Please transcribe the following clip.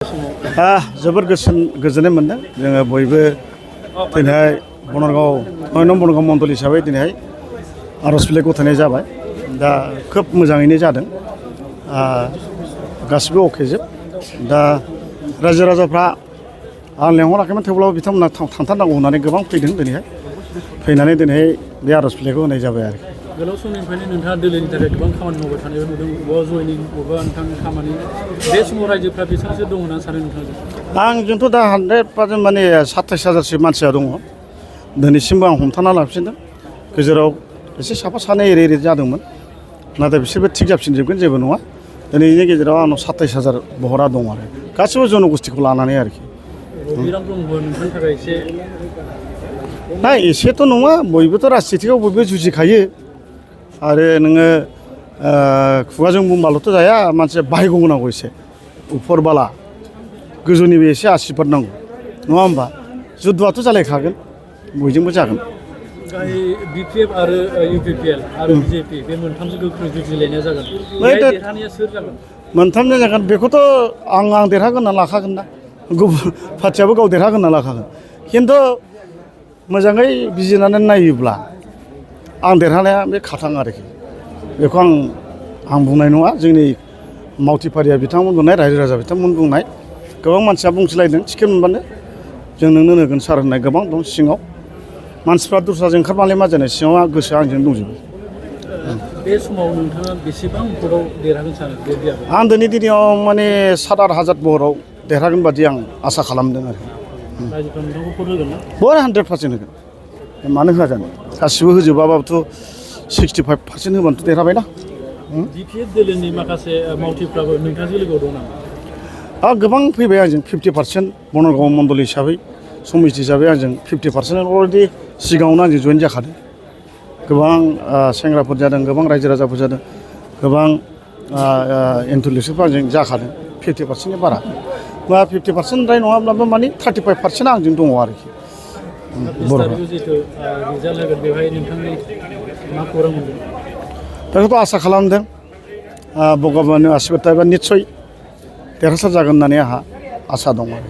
जोबोर गोजोननाय मोनदों जोङो बयबो दिनैहाय बनरगाव 9 नं बनरगाव मण्डल हिसाबै दिनैहाय आर'ज बिलाइ गथायनाय जाबाय दा खोब मोजाङैनो जादों गासिबो अकेजोब दा रायजो राजाफ्रा आं लेंहराखैमोन थेवब्लाबो बिथांमोना थांथारनांगौ होननानै गोबां फैदों दिनैहाय फैनानै दिनैहाय बे आर'ज बिलाइखौ होनाय जाबाय आरो गोलाव समनिफ्रायनो नोंथाङा दोलोनि थाखाय गोबां खामानि मावबाय थानायखौ नुदों बबेबा जयनिं बबेबा नोंथांनि खामानि बे समाव रायजोफ्रा बेसेबांसो दं होननानै सानो नोंथांजों आंजोंथ' दा 100% माने 27,000सो मानसिया दङ दिनैसिमबो आं हमथाना लाफिनदों गेजेराव एसे साफा सानै एरै जादोंमोन नाथाय बिसोरबो थिग जाफिनजोबगोन जेबो नङा दिनैनि गेजेराव आंनाव 27,000 बहरा दं आरो गासिबो जनगोष्ठीखौ लानानै आरोखि बिराद दंबो नोंथांनि थाखाय एसे ना एसेथ' नङा बयबोथ' राजनितिकआव बयबो जुजिखायो आरो नोङो खुगाजों बुंबाल'थ' जाया मानसिया बाहायगौनांगौ एसे उपरबाला गोजौनिबो एसे आसिरबाद नांगौ नङा होमबा जुद्धआथ' जालायखागोन बयजोंबो जागोन BPF आरो UPPL आरो BJP बे मोनथामजों गोख्रों जुजिलायनाया जागोन देरहानाया सोर जागोन मोनथामजों जागोन बेखौथ' आं देरहागोन होनना लाखागोन ना गुबुन पार्टियाबो गाव देरहागोन होनना लाखागोन खिन्थु मोजाङै बिजिरनानै नायोब्ला आं देरहानाया बे खाथां आरोखि बेखौ आं बुंनाय नङा जोंनि मावथिफारिया बिथांमोन बुंनाय रायजो राजा बिथांमोन बुंनाय गोबां मानसिया बुंसोलायदों टिकेट मोनबानो जों नोंनो होगोन सार होननाय गोबां दं सिङाव मानसिफ्रा दस्राजों ओंखारनानै मा जानो सिङाव गोसोआ आंजों दंजोबो बे समाव नोंथाङा बेसेबां भटआव देरहागोन सानो आं दिनैयाव माने 7,000-8,000 भटआव देरहागोन बादि आं आसा खालामदों आरो रायजोफ्रा नोंथांखौ भट होगोन ना 100% होगोन मानो होआ जानो गासिबो होजोबाबाबोथ' 65% होबानोथ' देरहाबायना BPF दोलोनि माखासे मावथिफ्राबो नोंथांजों लोगोआव दं नामा गोबां फैबाय आंजों 50% बनरगाव मण्डल हिसाबै समिति हिसाबै आंजों 50% अलरेडि सिगाङावनो आंजों जइन जाखादों गोबां सेंग्राफोर जादों गोबां रायजो राजाफोर जादों गोबां इन्टेलेक्सुवेलफोर आंजों जाखादों 50%नि बारा बा 50% द्राय नङाब्लाबो माने 35% आंजों दङ आरोखि बेखौथ' आसा खालामदों भगबाननि आशीर्बाद थायोबा निस्सय देरहासार जागोन होननानै आंहा आसा दं आरो